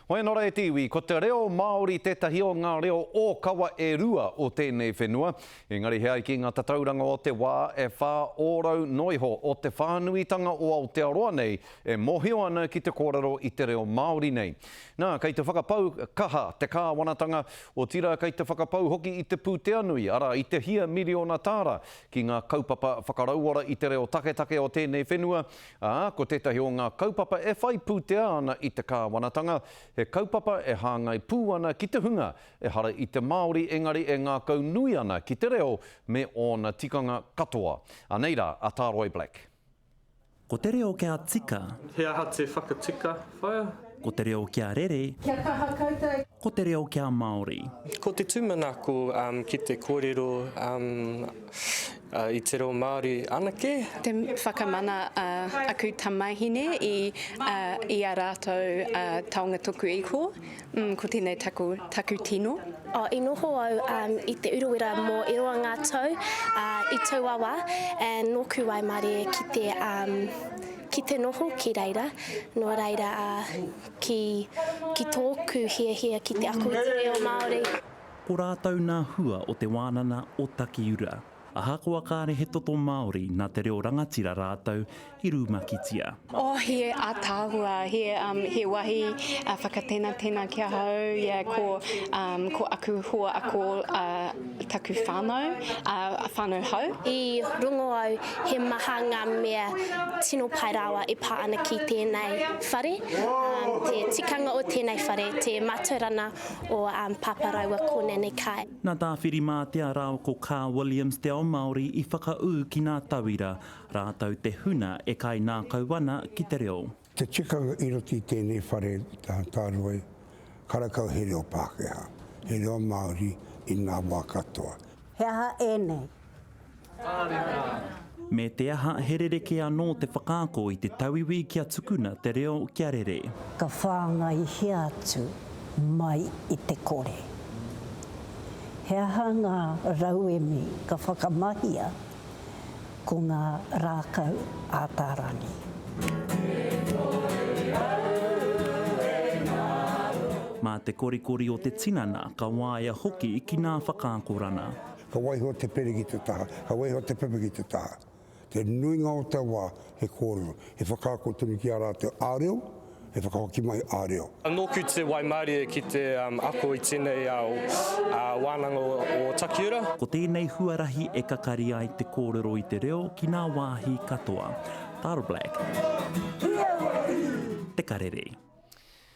Hoi anō rā e te iwi, ko te reo Māori tētahi o ngā reo ōkawa e rua o tēnei whenua. Engari he ai ki ngā tatauranga o te wā, e 4% noiho o te whānuitanga o Aotearoa nei e mōhio ana ki te kōrero i te reo Māori nei. Nā, kei te whakapau kaha te kāwanatanga, otirā kei te whakapau hoki i te pūtea nui, arā, i te hia miriona tāra ki ngā kaupapa whakarauora i te reo taketake o tēnei whenua, Ā, ko tētahi o ngā kaupapa e whai pūtea ana i te kāwanatanga, he kaupapa e hāngai pū ana ki te hunga ehara i te Māori engari e ngākau nui ana ki te reo me ōna tikanga katoa. Anei rā a Tāroi Black. Ko te reo kia tika. He aha te whakatika, whaea? Ko te reo kia rere. Kia kaha koutou. Ko te reo kia Māori. Ko te tūmanako ki te kōrero i te reo Māori anake. Te whakamana a aku tamahine i i a ratou taonga tuku iho, ko tenei taku taku tino. Oh, i noho au i Te Urewera mō e roa ngā tau, i taua wā, and nōku waimarie ki te, ki te noho ki reira, nō reira, ki, ki tōku hiahia ki te ako i te reo Māori. Ko rātou nā hua o te wānana o Takiura. Ahakoa kāre he toto Māori nā te reo rangatira rātou i rūmakitia. Oh he ataahua, he um he wahi whakatenatena ki ahau, yeah ko um ko aku hoa ako uh taku whanau, uh whanau hou. I rongo au he maha ngā mea tino pai rawa e pā ana ki tēnei whare, um te tikanga o tēnei whare, te mātauranga o um Pāpā rāua ko Nanny Kai. Nā Tāwhirimātea rāua ko Kaa Williams te ao Māori i whakaū ki nā tauira, rātou te huna e kainākau ana ki te reo. Te tikanga i roto i tēnei whare tāroi, karakau he reo Pākehā, he reo Māori i ngā wā katoa. He aha ēnei? Me te aha, he rerekē anō te whakaako i te tauiwi kia tukuna te reo kia rere. Ka whāngaihia atu mai i te kore. He aha ngā rauemi ka whakamahia ko ngā rākau ātārangi? Mā te korikori o te tinana ka waea hoki ki nā whakaakorana. Ka waiho te pere ki te taha, ka waiho te pepa ki te taha. Te nuinga o te wā, he kōrero, he whakaako tonu ki a rātou ā-reo, he whakahoki mai ā-reo. Nōku te waimarie ki te ako i tēnei wānanga o Takiura. Ko tēnei huarahi e kakari ai te kōrero i te reo ki nā wāhi katoa. Tara Black. Te Karere.